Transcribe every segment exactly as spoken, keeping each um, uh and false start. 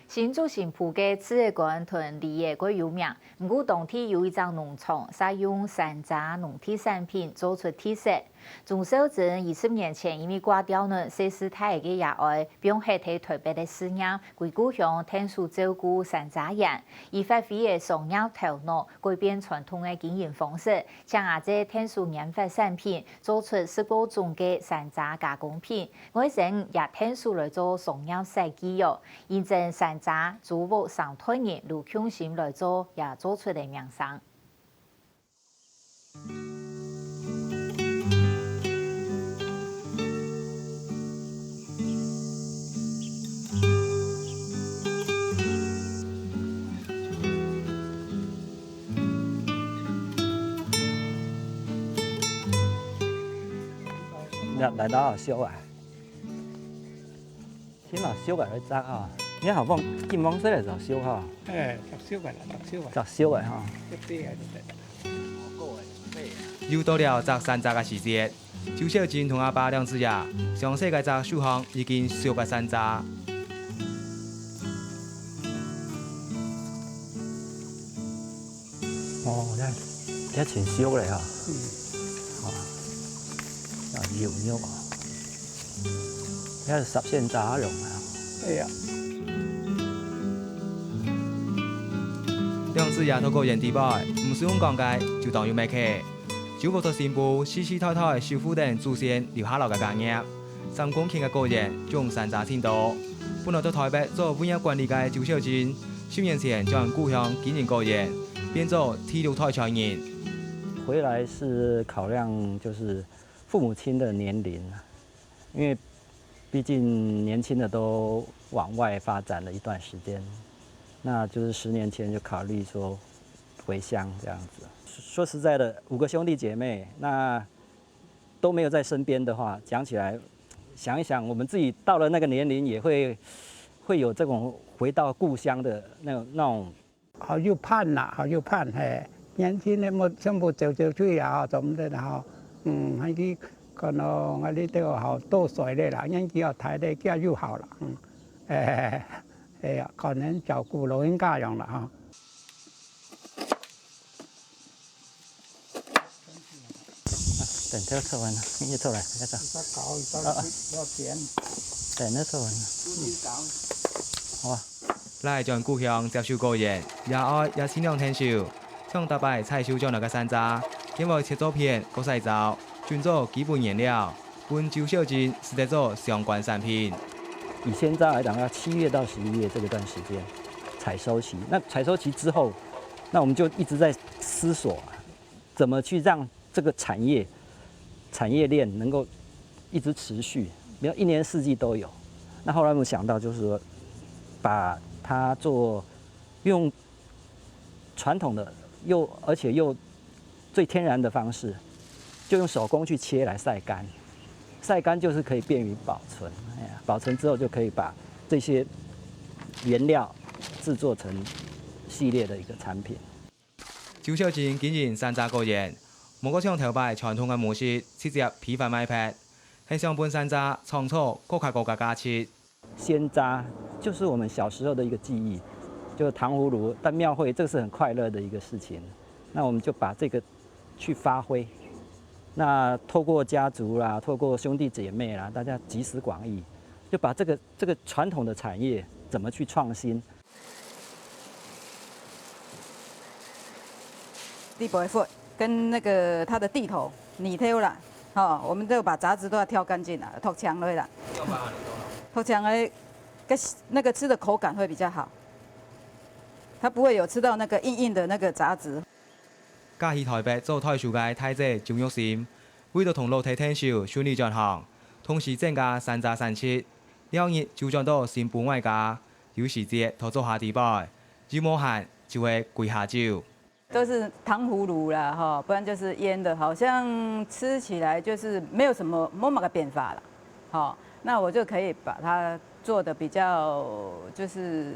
新竹新埔个柿仔乾同梨仔蓋有名，毋過當地有一隻農場，煞用山楂農特產品做出特色。鍾秀珍二十年前因為掛吊呢，細時大个爺哀放忒在臺北个事業，歸故鄉𢯭手照顧山楂園。佢發揮个商業頭腦，改變傳統个經營方式，請阿姊𢯭手研發產品，做出十過種个山楂加工品，外甥也𢯭手來做商業設計哦。 因爭山楂、租屋三代人都共心來做，也做出了名聲。來，來到燒啊！ 起碼燒个會炸啊！你好放金黃色个就燒哈，哎，著燒个啦，著燒个。著燒个哈。一杯還是得。又到了摘山楂个時節，周小珍同阿爸兩子爺，上細个摘手項已經熟个山楂。 哦，這，這真熟了哈。嗯。哦，啊，有肉啊。這係十仙炸肉啊。哎呀。兩子爺到高原地背，毋使用講个，就當有默契。就屋在新埔，世世代代守護等祖先留下來个家業。 三公頃个果園種山楂盡多。本來在臺北做物業管理个周小珍，十年前轉故鄉經營果園，變做第六代傳人。回來是考量就是父母親的年齡啊，因為畢竟年輕的都往外發展了一段時間，那就是十年前就考慮說回鄉這樣子。說實在的，五個兄弟姐妹，那 都沒有在身邊的話，講起來，想一想，我們自己到了那個年齡，也會，會有這種回到故鄉的那種，那種。好有盼啦，好有盼，嘿。年輕人無，全部走走去啊，怎麼的啦，吼。嗯，還去可能啊，你都好多歲了啦，年紀要大了，這樣又好了，嗯。哎，哎呀，可能照顧老人家用了哈。 等這個做完了，你也做來，你做。你再搞，你再啊，啊。要剪。等這做完了。好啊。來轉故鄉接手果園，爺哀也盡量𢯭手，像逐擺採收轉來个山楂，佢會切做片，過曬燥，準做基本原料，分周小珍使得做相關產品。以鮮榨來講，要七月到十一月這個段時間採收期。那採收期之後，那我們就一直在思索啊， 怎麼去讓這個產業，產業鏈能夠一直持續，比如一年四季都有。那後來我們想到就是說，把它做，用傳統的又，而且又最天然的方式，就用手工去切來曬乾。曬乾就是可以便於保存，哎呀，保存之後就可以把這些原料製作成系列的一個產品。 周小珍經營山楂果園，無過像頭擺傳統个模式，直接批發賣忒，係想分山楂創造更加高个價值。鮮榨就是我們小時候的一個記憶，就是糖葫蘆、蛋廟會，這個是很快樂的一個事情。那我們就把這個去發揮，那透過家族啦，透過兄弟姐妹啦，大家集思廣益，就把這個，這個傳統的產業怎麼去創新， 裡背核跟那個它的蒂頭、泥頭啦，吼，我們都把雜質都要挑乾淨啦，擇淨落啦。擇淨个，跟那個吃的口感會比較好，它不會有吃到那個硬硬的那個雜質。嫁去臺北做代書个大姊鍾玉心，為著同老弟𢯭手順利轉行，同時增加山楂產值，尞日就轉到新埔外家， 有時節討做下底背，又無閒就會歸下晝。都是糖葫蘆啦，吼，不然就是醃的，好像吃起來就是沒有什麼，無麼个變化啦，吼，那我就可以把它做得比較，就是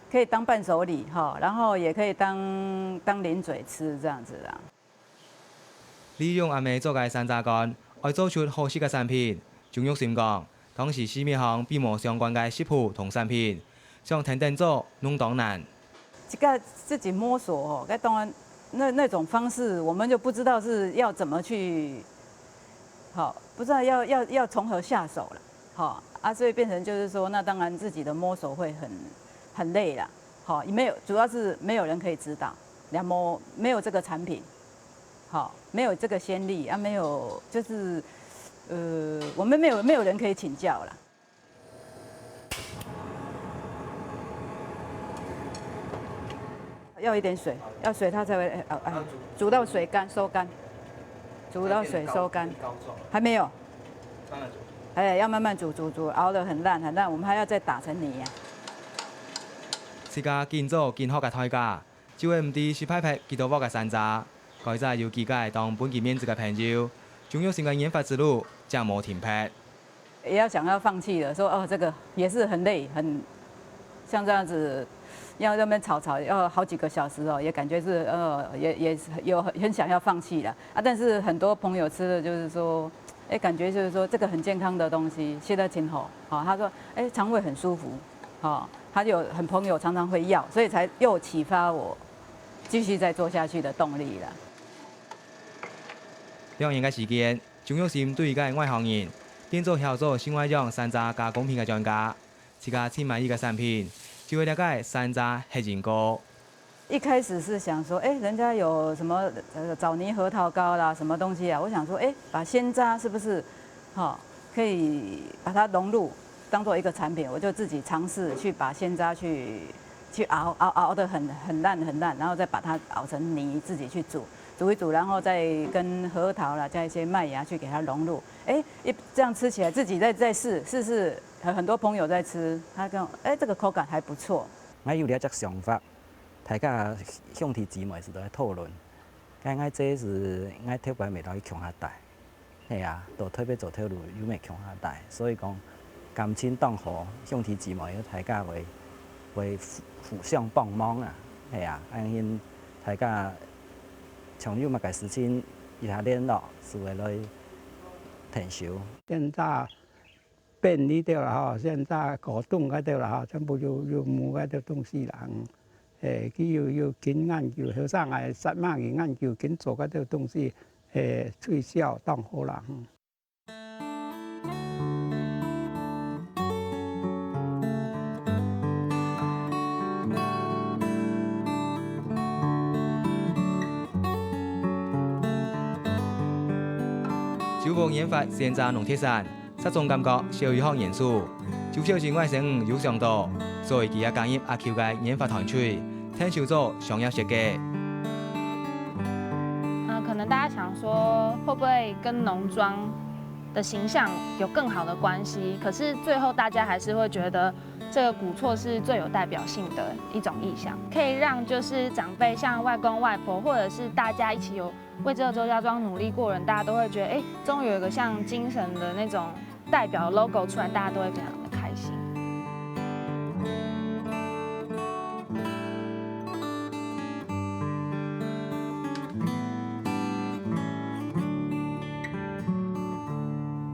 可以當伴手禮，吼，然後也可以當，當零嘴吃這樣子啊。 利用阿姆做个山楂乾，愛做出好食个產品。鍾玉心講，當時市面項並無相關个食譜同產品，想天天做，攏當難。自家自己摸索哦，該當然那那种方式，我们就不知道是要怎么去，好，不知道要要要从何下手了，好啊，所以变成就是说，那当然自己的摸索会很很累了，好，也没有，主要是没有人可以指导，然后没有这个产品，好，没有这个先例啊，没有就是呃，我们没有没有人可以请教了。 要一点水，要水它才会呃哎，煮到水干收干，煮到水收干，还没有，哎，要慢慢煮煮煮，熬得很烂很烂，我们还要再打成泥呀、自家緊做緊學个代價，就會毋知識拍拍幾多鑊个山楂。該再有幾個當分佢面子个朋友，鍾玉成个研發之路正無停歇。 也要想要放弃了，说哦，这个也是很累，很像这样子，要在那边炒炒，要好几个小时哦，也感觉是呃，也也是有很很想要放弃了啊。但是很多朋友吃了，就是说，哎，感觉就是说这个很健康的东西，现在挺好，好、他说，哎，肠胃很舒服，好、他就很朋友常常会要，所以才又启发我继续再做下去的动力了。兩年个時間，鍾玉成對一個外行人，變做曉做新外樣山楂加工品个專家。自家盡滿意个產品，就係這個山楂杏仁糕。一开始是想说，哎，人家有什么呃枣泥核桃糕啦，什么东西啊？我想说，哎，把鲜榨是不是，哈、可以把它融入，当做一个产品，我就自己尝试去把鲜榨去去熬熬熬得很很烂很烂，然后再把它熬成泥，自己去煮煮一煮，然后再跟核桃啦加一些麦芽去给它融入。哎，一这样吃起来，自己再再试试试，很很多朋友在吃，他跟我，哎，这个口感还不错。𠊎有這隻想法，大家兄弟姊妹就在討論，該𠊎這係𠊎頭擺未來去共下帶。 係啊，到特別做頭路又無共下帶，所以講感情當好，兄弟姊妹大家會會互互相幫忙啊，係啊，恁樣大家像有麼个事情，一下聯絡，就會來𢯭手。現在便利掉了哈，現在果凍該掉了哈，全部有有無該个東西啦。嗯。 誒，佢有有緊研究，後生个煞猛个研究，緊做該兜東西，誒，推銷當好啦。酒屋研發鮮榨農特產， 煞總感覺小有學研究。就小心外甥有想到，所以佢也加入阿Q个研發團隊，𢯭手做商業設計。呃，可能大家想说会不会跟农庄的形象有更好的关系？可是最后大家还是会觉得这个古厝是最有代表性的一种意象，可以让就是长辈像外公外婆，或者是大家一起有为这座家庄努力过的人，大家都会觉得，哎，终于有一个像精神的那种代表 logo 出来，大家都会非常的开心。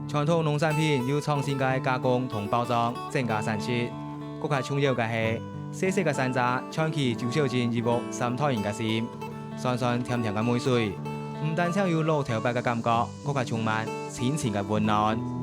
傳統農產品有創新个加工同包裝，增加產值。更加重要个係，細細个山楂，串起周小姐一屋三代人个心。酸酸甜甜个味緒，毋單淨有老頭擺个感覺，更加充滿親情个溫暖。